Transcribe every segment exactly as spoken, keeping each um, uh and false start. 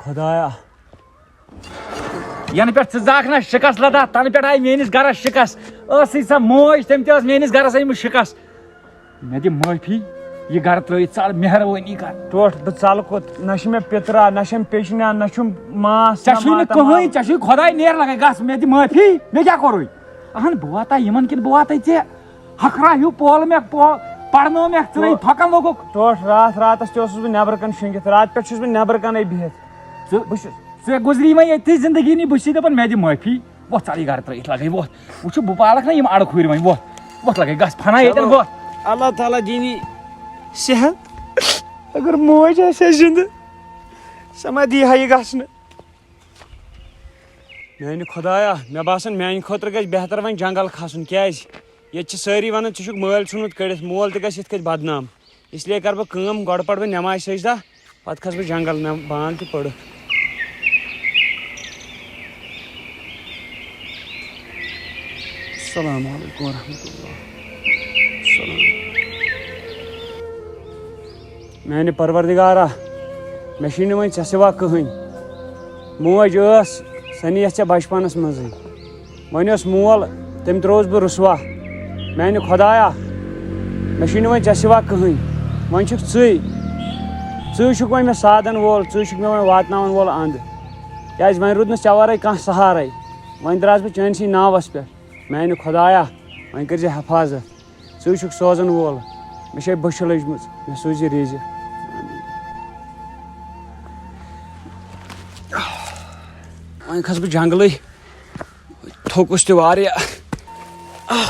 خدایا۔ ینہٕ پٮ۪ٹھ ژٕ زاکھ نہ شکست لدان، تنہٕ پٮ۪ٹھ آیہِ میٲنِس گرس شکست۔ ٲسٕے سۄ موج، تٔمۍ تہِ ٲس میٲنِس گرس أنمٕژ شکست۔ مےٚ دِ معٲفی، یہِ گرٕ ترٲوِتھ ژل، مہربٲنی کر۔ ٹوٹھ، بہٕ ژلہٕ کوٚت؟ نہ چھُ مےٚ پِترا، نہ چھَم پیچنہ، نہ چھُم ماس، ژےٚ نہ چھُے نہٕ ماتامال۔ کٕہٕنۍ، ژےٚ چھُے خۄداے، نیر لگے گژھ، مےٚ دِ معٲفی، مےٚ کیٛاہ کوٚرُے؟ اہن، بہٕ واتہٕ یِمن کِنہٕ بہٕ واتَے ژےٚ؟ ہکھرا ہیوٗ پولہٕ مےٚ، پو-، پرنٲو مےٚ، ژٕ نے پھۄکن لوٚگُکھ۔ ٹوٹھ، راتھ راتس تہِ اوسُس بہٕ نٮ۪برٕ کَنہِ شۄنٛگِتھ، راتہٕ پٮ۪ٹھ چھُس بہٕ نٮ۪برٕ کَنَے بِہِتھ۔ ژٕ، بہٕ چھُس ژےٚ گُزری وۄنۍ ییٚتھی زندگی نی، بہٕ چھُسے دَپان مےٚ دِ معٲفی۔ وۄتھ ژَلٕے گرٕ ترٛٲیِتھ لَگے وۄتھ۔ وٕچھُو بہٕ پالَکھ نہ یِم اَڑٕ کھوٗرۍ وۄنۍ، وۄتھ، وۄتھ لَگے گژھ فنا ییٚتٮ۪ن، چلو، وۄتھ۔ اللہ تعالیٰ دِنی صحت۔ اگر موج آسہِ ہا زِندٕ، سۄ ما دی ہا یہِ گژھنہٕ۔ میانہِ خۄدایا، مےٚ باسان میانہِ خٲطرٕ گژھِ بہتر وۄنۍ جنگل کھسُن۔ کیازِ؟ ییٚتہِ چھِ سٲری ونان، "ژٕ چھُکھ مٲلۍ ژھُنمُت کٔڑِتھ، مول تہِ گژھِ یِتھ کٔنۍ بدنام۔" اس لیے کرٕ بہٕ کٲم، گۄڈٕ پرٕ بہٕ نماز سجدہ، پتہٕ کھسہٕ بہٕ جنگل، نم-، بانگ تہِ پٔرٕکھ۔ السلام علیکم ورحمۃ اللہ۔ السلام۔ میانہِ پروردگارا، مےٚ چھُے نہٕ وۄنۍ ژےٚ سوا کٕہٕنۍ۔ موج ٲس، سۄ نِیَتھ ژےٚ بچپنس منٛزٕے۔ وۄنۍ اوس مول، تٔمۍ ترٛووُس بہٕ رُسوا۔ میانہِ خۄدایا، مےٚ چھُے نہٕ وۄنۍ ژےٚ سوا کٕہٕنۍ۔ وۄنۍ چھُکھ ژٕے۔ ژٕے چھُکھ وۄنۍ مےٚ سادن وول، ژٕے چھُکھ مےٚ وۄنۍ واتناون وول اند۔ کیازِ وۄنۍ روٗد نہٕ ژےٚ ورٲے کانٛہہ سہارے۔ وۄنۍ درٛاس بہٕ چٲنسٕے ناوس پٮ۪ٹھ۔ میانہِ خۄدایا، وۄنۍ کٔرۍ زِ حفاظت۔ ژٕے چھُکھ سوزن وول، مےٚ چھے بٔچھِ لٔجمٕژ، مےٚ سوٗزِ ریزِ۔ وۄنۍ کھس بہٕ جنگلٕے، تھوٚکُس تہِ واریاہ۔ آہ،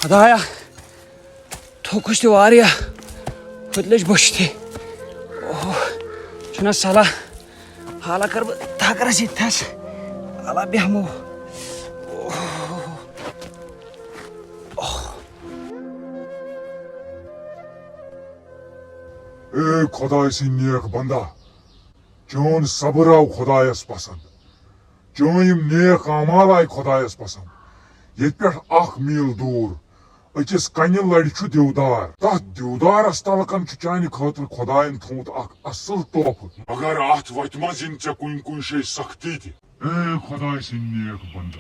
خۄدایا، تھوٚکُس تہِ واریاہ، ہُتہِ لٔج بٔچھ تہِ۔ اوہ، چھُنہ صلاح، حالا کر بہٕ تھکرس ییٚتہِ تھس، حالا بیٚہمو۔ اوہ۔ اے خۄداے سٕنٛدۍ نیک بندا، چون صبر آو خۄدایس پسند، چٲنۍ یِم نیک اعمال آے خۄدایس پسند۔ ییٚتہِ پٮ۪ٹھ اکھ میٖل دوٗر أکِس کنہِ لرِ چھُ دیودار۔ تتھ دیودارس تلہٕ کن چھُ چانہِ خٲطرٕ خۄداین تھوٚومُت اکھ اصل تحفہٕ۔ مگر اتھ وتہِ منٛز یِن ژےٚ کُنہِ کُنہِ جایہِ سختی تہِ۔ اے خۄداے سٕنٛدۍ نیک بندا۔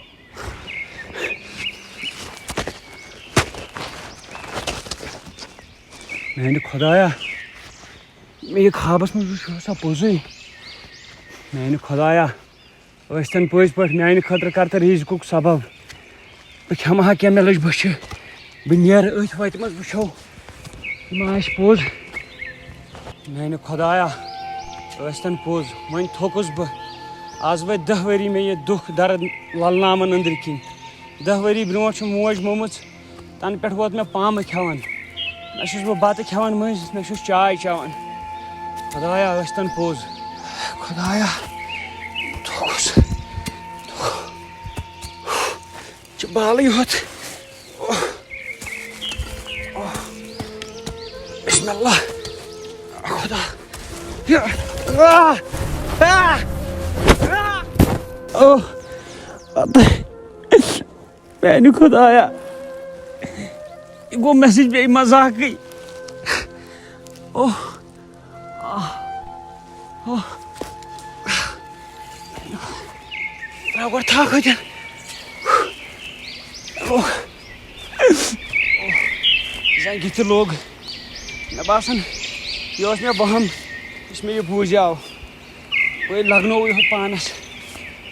میانہِ خۄدایا، مےٚ یہِ خوابس منٛز وُچھ، یہِ اوسا پوٚزُے؟ میانہِ خۄدایا، ٲسۍتن پٔزۍ پٲٹھۍ میانہِ خٲطرٕ کر تہٕ رِزقُک سبب۔ بہٕ کھٮ۪مہٕ ہا کینٛہہ، مےٚ لٔج بٔچھِ۔ بہٕ نیرٕ أتھۍ وتہِ منٛز، وٕچھو، یہِ ما آسہِ پوٚز۔ میانہِ خۄدایا، ٲسۍتن پوٚز، وۄنۍ تھوٚکُس بہٕ۔ از وٲتۍ دَہ ؤری مےٚ یہِ دُکھ درد للناوان أنٛدرۍ کِنۍ۔ دَہ ؤری برونٛٹھ چھُ موج مٲمٕژ، تَنہٕ پٮ۪ٹھ ووت مےٚ پامہٕ کھٮ۪وان۔ نہ چھُس بہٕ بَتہٕ کھٮ۪وان مٔنٛزۍ، نہ چھُس چاے چٮ۪وان۔ خۄدایا، ٲسۍتن پوٚز۔ خۄدایا، تھوٚکُس۔ چھِ بالٕے یوت۔ اوہ۔ اوہ۔ بسم اللہ۔ خدا۔ یہِ۔ آہ۔ آہ۔ آہ۔ اوہ۔ اَدٕ۔ میانہِ خۄدایا۔ یہِ گوٚو مےٚ سۭتۍ بیٚیہِ مذاقٕے۔ اوہ۔ آہ۔ اوہ۔ ترٛاو گۄڈٕ تھکھ ہوٚتٮ۪ن۔ اوہ۔ اوہ۔ زنٛگہِ تہِ لوٚگ۔ مےٚ باسان، یہِ اوس مےٚ وَہَم، یُس مےٚ یہِ بوٗزیو۔ بہٕ لگنووُے ہوٚتھ پانَس۔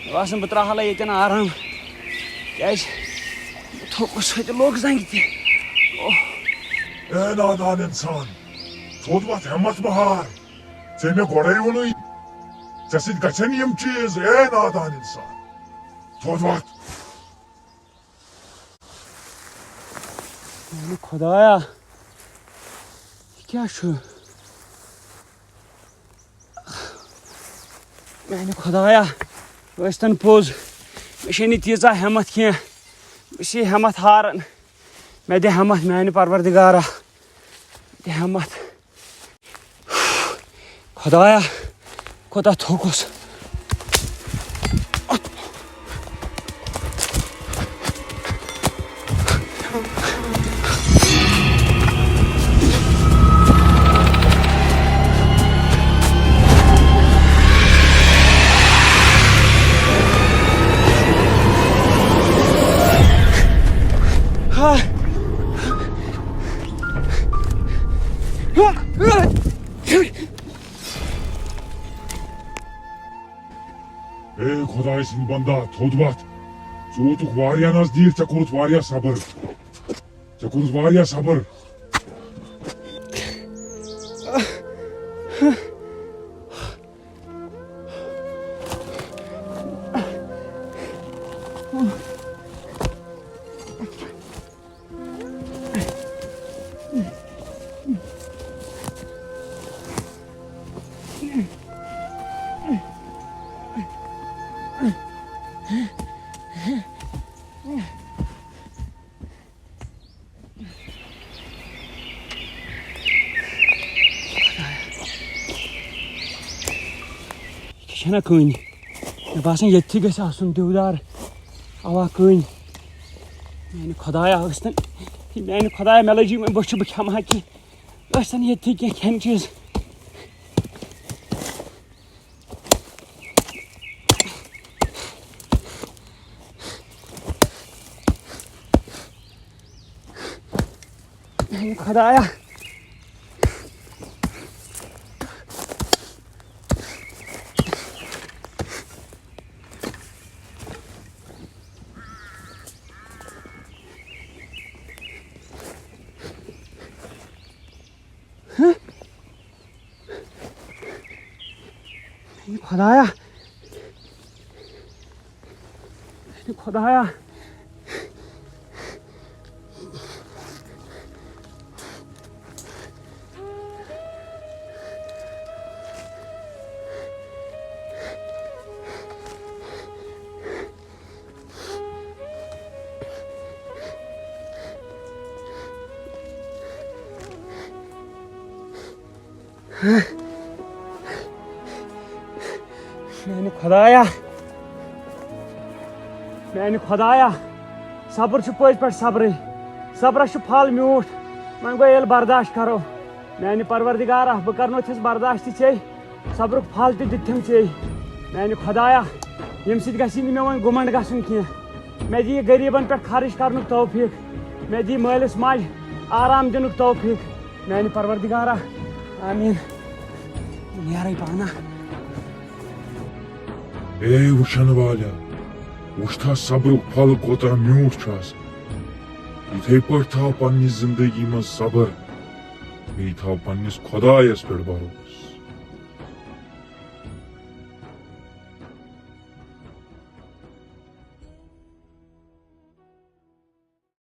مےٚ باسان، بہٕ ترٛاوٕ ہا ییٚتٮ۪ن آرام۔ کیٛازِ؟ مےٚ تھوٚکُس ہوٚتہِ لوٚگ زنٛگہِ تہِ۔ اوہ۔ اے نادان انسان، تھوٚد وۄتھ، ہٮ۪متھ مہ ہار۔ ژےٚ مےٚ گۄڈَے ووٚنُے، ژےٚ سۭتۍ گژھن یِم چیٖز، اے نادان انسان۔ تھوٚد وۄتھ۔ میانہِ خۄدایا، یہِ کیٛاہ چھُ؟ میانہِ خۄدایا، ٲسۍتن پوٚز، مےٚ چھےٚ نہٕ تیٖژاہ ہٮ۪متھ کینٛہہ، بہٕ چھُسے ہٮ۪متھ ہاران۔ مےٚ دِ ہٮ۪متھ، میانہِ پروردگارا، دِ ہٮ۪متھ۔ خۄدایا، کوٗتاہ تھوٚکُس۔ اے خۄداے سٕنٛدۍ بندا، تھوٚد وۄتھ۔ ژٕ ووتُکھ واریاہ نزدیٖک، ژےٚ کوٚرُتھ واریاہ صبر۔ ژےٚ کوٚرُتھ واریاہ صبر۔ یہِ چھَنہ کٕنۍ۔ مےٚ باسان، ییٚتھی گژھِ آسُن دیودار۔ اوا، کٕنۍ۔ میانہِ خۄدایا، ٲسۍ تن، میانہِ خۄدایا، مےٚ لٔج یہِ وۄنۍ بۄچھِ، بہٕ کھٮ۪مہٕ ہا کینٛہہ۔ ٲسۍ تن ییٚتھی کینٛہہ کھٮ۪نہٕ چیٖز۔ میانہِ خۄدایا۔ میانہِ خۄدایا۔ میانہِ خۄدایا۔ میانہِ خۄدایا، میانہِ خۄدایا، صبر چھُ پٔزۍ پٲٹھۍ صبرٕے۔ صبرس چھُ پھل میوٗٹھ۔ وۄنۍ گوٚو ییٚلہِ برداشت کرو۔ میانہِ پروردگارا، بہٕ کرنو تھِس برداشت تہِ ژےٚ۔ صبرُک پھل تہِ دیُتتھم ژےٚ۔ میانہِ خۄدایا، ییٚمہِ سۭتۍ گژھی نہٕ مےٚ وۄنۍ گُمنڈ گژھُن کینٛہہ۔ مےٚ دِ یہِ غریٖبن پٮ۪ٹھ خرٕچ کرنُک توفیٖق۔ مےٚ دِ مٲلِس ماجہِ آرام دِنُک توفیٖق۔ میانہِ پروردگارا، آمیٖن۔ نیرے پانا۔ اے وٕچھن والیا، وٕچھ تھا صبرُک پھل کوتاہ میوٗٹھ چھُ آسان۔ یِتھے پٲٹھۍ تھاو پننہِ زندگی منٛز صبر۔ بیٚیہِ تھاو پننِس خۄدایس پٮ۪ٹھ بھروسہٕ۔